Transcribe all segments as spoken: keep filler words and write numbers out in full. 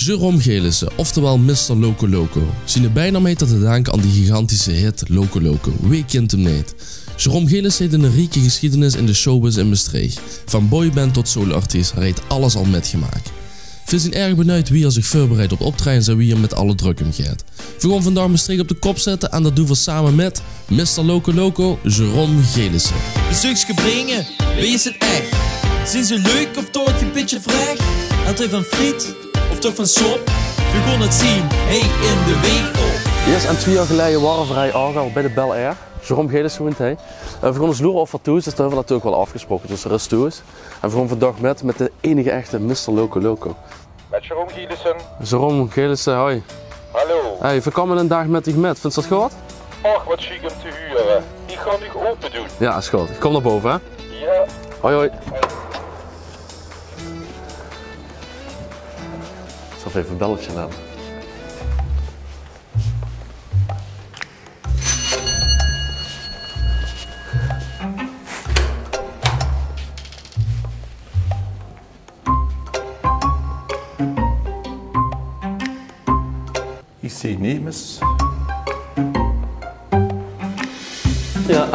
Jérôme Gelissen, oftewel mister Loco Loco. Ziene bijnaam heet 'r te danke aan de gigantische hit Loco Loco. Wee kint 'm neet? Jérôme Gelissen heet 'n rieke gesjiedenis in de showbiz in Mestreech. Van boyband tot soloartiest, hae heet alles al mitgemaak. Veer zien erg benuid wie 'r zich veurbereidt op optraejes en wie 'r mit alle drök umgeit. Veer gaon vandaag Mestreech op de kop zitte en dat doon veer same mit mister Loco Loco, Jérôme Gelissen. Bezeukske bringe, wee is 't ech? Zien ze leuk of toch e bietje frech? Hawwe ze van friet of toch van sop? Veer gaon 't zien, hei in de week op. Yes, en twie jaor geleie wore veer hei ouch al bij de Bel Air. Jérôme Gelissen woent hei. Eh, veer gaon ins loere of 'r thoes is, dat höbbe veer natuurlik waal aafgesproke, dus 'r is thoes. En veer gaon vandaag mit, mit de einige echte mister Loco Loco. Mit Jérôme Gelissen. Jérôme Gelissen, hoi. Hallo. Hey, veer kómme 'nen daag mit dich mit. Vinjs se dat good? Och, wat sjiek um te hure. Ich gaon dich ope doon. Jao, is good. Ich kóm nao bove, hè? Jao. Hoi, hoi. Ich zal effe e belletje neme. Ich zeen nemes. Jao.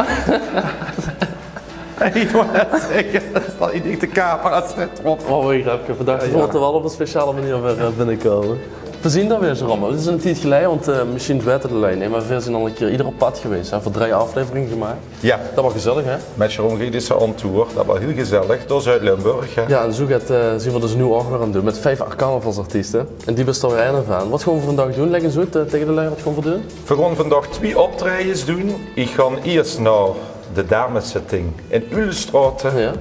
Ich wól net zègke, dat is dan, ich dink de camera steit d'rop. Oh, mooi grepke. Vandaag mótte veer waal op 'n speciale meneer weer, eh, binnekómme. Veer zien d'r weer, Jérôme. 't Is 'nen tied geleie, want, eh, mesjiens weite de lui 't neet, mer veer zien al 'ne kier eder op pad gewees, hè, veur drei aofleveringe gemaak. Jao. Dat waor gezellig, hè? Mit Jérôme Gelissen on tour, dat waor hiel gezellig, door Zuid-Limburg, hè? Jao, en zoe get, eh, zien veer dus noe ouch weer aan 't doon, mit vief carnavalsartieste. En doe bis d'r weer eine van. Wat gaon veer vandaag doon? Lègk ins oet, eh, tege de lui, wat gaon veer doon? Veer gaon vandaag twie optraejes doon. Ich gaon iers nao de dameszitting in Ulestraot. Jao.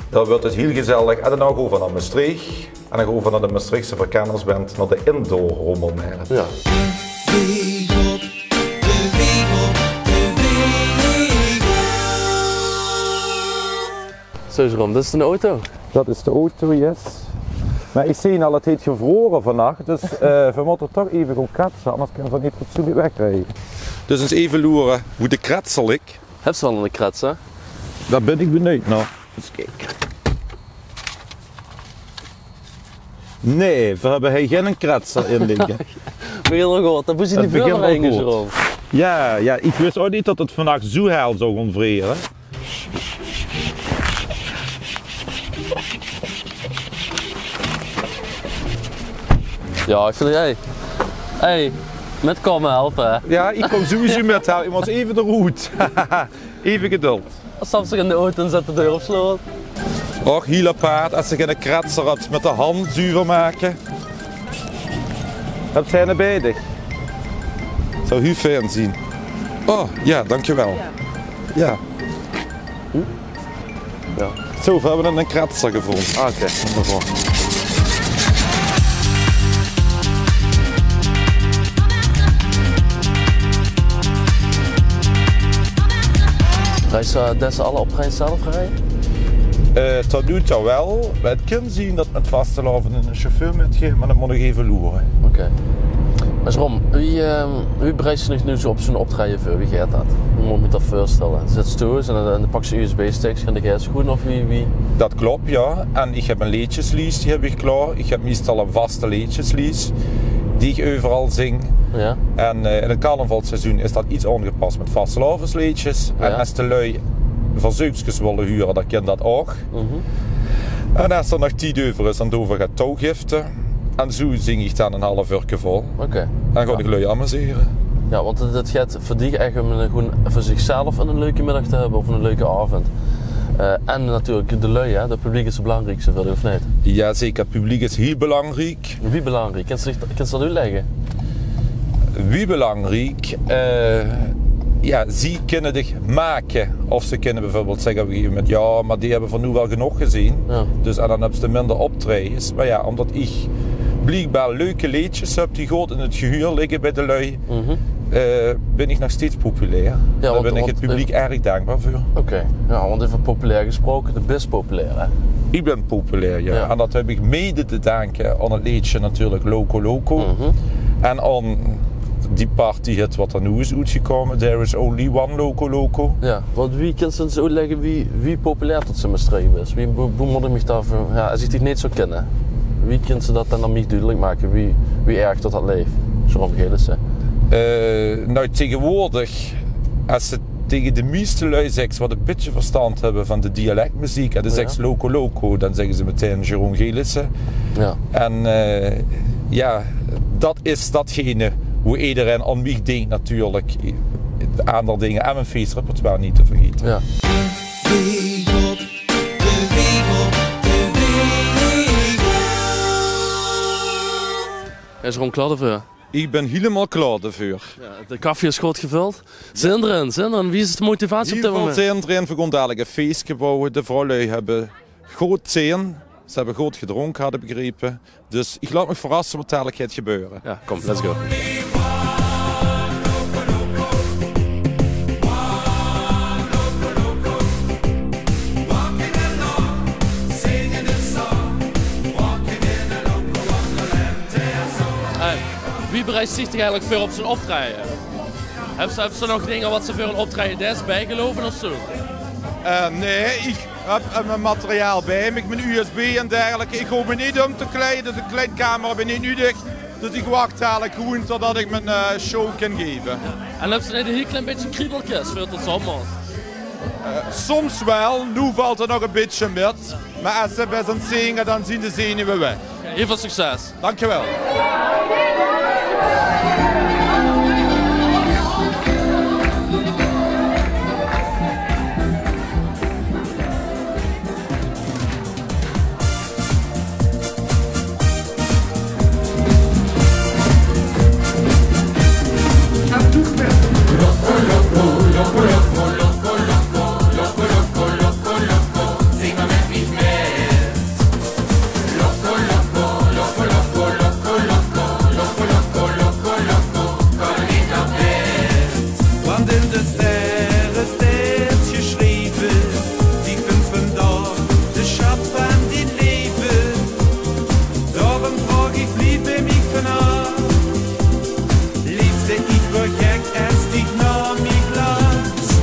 Dao weurt 't hiel gezellig. En daonao gaon veer nao Mestreech. En dan gaon veer nao de Mestreechse Verkennersband, nao de Indoor Rommelmaert. Jao. Zo, Jérôme, dat is de auto. Dat is de auto, yes. Mer ich zeen al, 't heet gevrore vannach, dus, eh, veer mótte toch effe gaon kretse, angers kinne veer neet fatsoenlik wegrieje. Dus ins effe loere wie de kretser ligk. Höbs se al 'ne kretser? Dao bin ich benuujd nao. Ins kieke. Nae, veer höbbe hei geine kretser in ligke. Begint al good, dat begint al good. Jao, jao, ich wis ouch neet dat 't vannach zoe hel zou gaon vrere. Jao, ich vinj, hey. Hey, mit kómme helpe, hè? Jao, ich kóm sowieso mit helpe. Ich mót effe d'roet. Effe geduld. Stap se in de auto en zèt de deur op sloot. Och, hiel apaart, es se geine kretser höbs, mit de hand zuver make. Höbs se eine bie dich? Zou hiel fijn zien. Oh, jao, dankjewel. Jao. Jao. Zo, veer höbbe 'ne kretser gevónje. Ah, oké. Wonderbaar. Deis se, eh, deis se alle optraejes zelf rieje? Eh, tot noe toe waal. Mer 't kin zien tot mit vastelaovend 'ne chauffeur mitgeit, mer dat mót ich effe loere. Oké. Mer Jérôme, wie, ehm, wie bereids se dich noe zo op zo'n optraeje veur? Wie geit dat? Wie mót ich mich dat veurstelle? Zits se thoes en dan, en dan paks se USB-sticks en dan geis se gewoen, of wie, wie? Dat klop, jao. En ich höb 'n leedjeslies, die höb ich klaor. Ich höb meistal 'n vaste leedjeslies die ich euveral zing. Jao. En, eh, in 't carnavalsseizoen is dat get aangepas mit vastelaovesleedjes. Jao. En es de lui verzeukskes wille hure, dan kin dat ouch. Mhm. En es d'r nog tied euver is, dan doon v'r get touwgifte. En zoe zing ich dan e haaf uurke vol. Oké. En gaon ich de lui amusere. Jao, want 't, 't geit veur dich ech um 'n, gewoen veur zichzelf 'n leuke middig te höbbe of 'ne leuke aovend. Eh, en natuurlik de lui, hè. 't Publiek is 't belangriekste veur dich, of neet? Jao, zeker. 't Publiek is hiel belangriek. Wie belangriek? Kins se, kins se dat oetlègke? Wie belangriek? Eh, jao, zie kinne dich make. Of ze kinne beveurbeeld zègke op e gegeve moment: "Jao, mer die höbbe v'r noe waal genóg gezeen." Jao. Dus, en dan höbs se minder optraejes. Mer jao, ómdat ich bliekbaar leuke leedjes höb die good in 't gehuur ligke bie de lui, eh, bin ich nog steeds populair. Jao, dao bin ich 't publiek erg dankbaar veur. Oké, jao, want euver populair gesproke, de bis populair, hè? Ich bin populair, jao. Jao. En dat höb ich mede te danke aan 't leedje natuurlik Loco Loco. Mhm. En aan die partyhit wat d'r noe is oetgekómme, There is Only One Loco Loco. Jao, want wie kins se ós oetlègke wie, wie populair tot se in Mestreech bis? Wie, wie, wie mót ich mich dao veur, jao, es ich dich neet zou kinne? Wie kins se dat dan aan miech dudelik make, wie, wie erg dat dat leef, Jérôme Gelissen? Eh, nou, tegenwoordig, es se tege de mieste lui zeks wat e bitteke verstand höbbe vaan de dialekmeziek en de zeks Loco Loco, dan zègke ze metein Jérôme Gelissen. Jao. En, eh, jao, dat is datgene boe ederein aon miech dink natuurlik. Aander dinger en mien feesrepertoire neet te vergete. Jao. Is Ron klaor deveur? Iech bin hielemaol klaor deveur. Jao, de kaffee is good gevöld. Zin d'rin, zin d'rin. Wie is de motivatie op dit moment? Hiel väöl zin d'rin. Veer goon dalik e feeske bouwe. De vrouwlui höbbe good zin. Ze höbbe good gedroonke, had iech begrepe. Dus iech laot miech verrasse wat dalik geit gebäöre. Jao, kom, let's go. Hey, wie bereid ste diech eigelek veur op zoe'n optrejje? Höbs te, höbs te nog dinger wat ste veur e optrejje deis, bijgeluif of zoe? Eh, nein, iech höb, eh, mie materiaal bij miech, mien U S B en dergelijke. Iech hoof miech neet um te kleide, de kleidkamer höb iech neet nudeg. Dus iech wach eigelek gewoen totdat iech mien, eh, show kin geve. En höbs te neet e hiel klein bitteke kriebelkes veur de zomers? Eh, soms wel, noe velt 't nog e bitteke mèt. Meh es ze bij zien zinge, dan zien de zenuwe weg. Hiel väöl succes. Dankjewel. Want in de sterre steit gesjreve, diech bès vandaog de sjat vaan dien leve. Daorum vraog iech, blief bij miech vanaaf. Leefste, iech weur gek es diech nao miech laafs.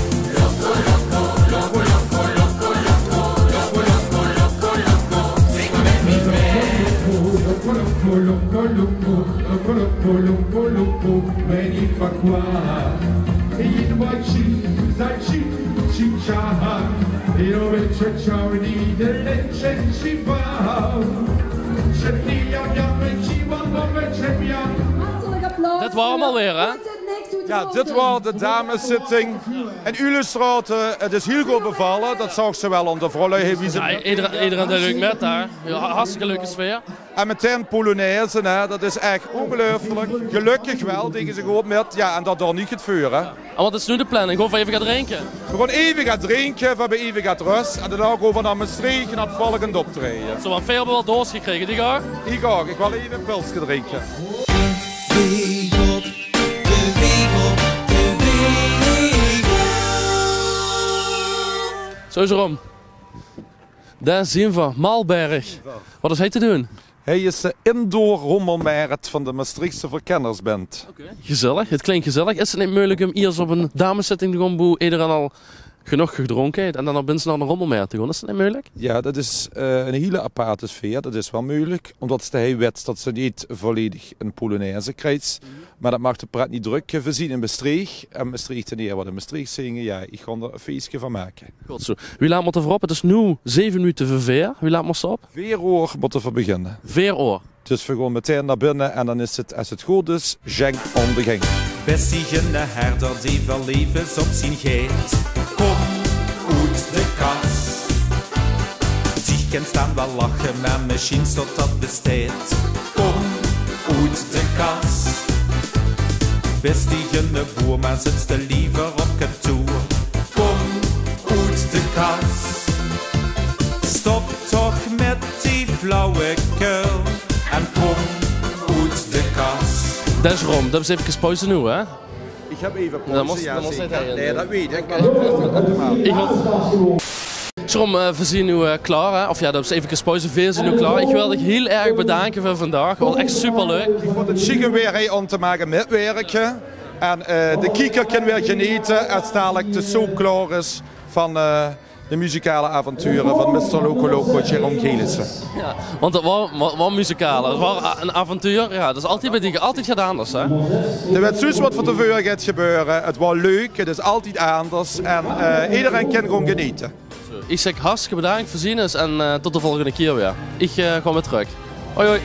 Dit waor 'm alweer, hè? Jao, dit waor de dameszitting. En Ulestraot, eh, 't is hiel good bevalle. Dat zaogs te wel aon de vrouwlui, wie ze... Jao, ederein, ederein deit leuk mèt, hè? Jao, hartstikke leuke sfeer. En metein polonaise, hè? Dat is ech oongeluifelek. Gelökkig wel, dege ze good mèt. Jao, en dat deit neet get veur, hè? En wat is noe de planning? Gewoen veur eve goon drinke? Veer goon eve goon drinke, veer höbbe eve get rös. En daonao goon veer nao Mestreech nao 't volgende optrejje. Zoe, want veer höbbe wel dors gekrege, diech ouch? Iech ouch, iech wèl eve e pilske drinke. Zoe is 'r um. Dao zien veer, Malberg. Wat is hei te doen? Hei is de indoor rommelmert vaan de Mestreechse Verkennersband. Oké. Gezèllig, 't klink gezèllig. Is 't neet meujelek um iers op 'n dameszitting te goon boe ederein al genóg gedroonke heet en daan op ins nao 'ne rommelmert te goon? Is dat neet meujelek? Jao, dat is, eh, 'n hiel aparte sfeer. Dat is wel meujelek, umtot ste hei weits tot ste neet volledig 'n polonaise kriegs. Meh dat maag de pret neet drök. Veer zien in Mestreech. En Mestreechteneer wat in Mestreech zinge. Jao, iech goon d'r e feeske vaan make. Good zoe. Wie laat mote veer op? 't Is noe zeve minute veur veer. Wie laat mote veer op? Veer oor mote veer beginne. Veer oor. Dus veer goon metein nao binne en daan is 't, es 't good is, zjeng aon de geng. Bès diech 'ne herder dee verleef is op zien geit? Kom oet de kas. Diech kins daan wel lache, meh mesjiens tot dat besteit. Kom oet de kas. Bès diech 'ne boer, meh zits te leever op kantoor? Kom oet de kas. Stop toch mèt die flauwekul en kom oet de kas. Dat is Ron, dat is eve pauze noe, hè? Iech höb eve pauze, jao, zeker. Nein, dat weet iech. Iech had Jérôme, eh, veer zien noe, eh, klaor, hè? Of jao, dat is eve pauze, veer zien noe klaor. Iech wèl diech hiel erg bedaanke veur vandaag. Waor ech superleuk. Iech voont 't sjiek um weer hei aon te moge mètwèrke. En, eh, de kieker kin weer genete es dalik de soap klaor is vaan, eh, de muzikale avonture van mister Loco Loco, Jeroen Gelissen. Ja, want het was, was, was muzikaal. Het was een avontuur. Ja, dat is altijd bij die, altijd gedaan, dus, hè? D'r wèt zoeëts wat van teveure geit gebeure. Het was leuk, het is altijd anders. En eh, iedereen kan gewoon genieten. Ich sèk hartstikke bedank veur zien is en eh, tot de volgende keer weer. Ich eh, gaon weer trök. Hoi hoi.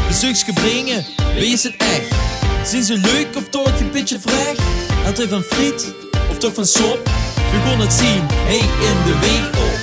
Bezeukske bringe, wie is het echt? Zien ze leuk of toch een beetje frech? Hawwe ze van friet of toch van sop? We gaon het zien, hey, in de week op.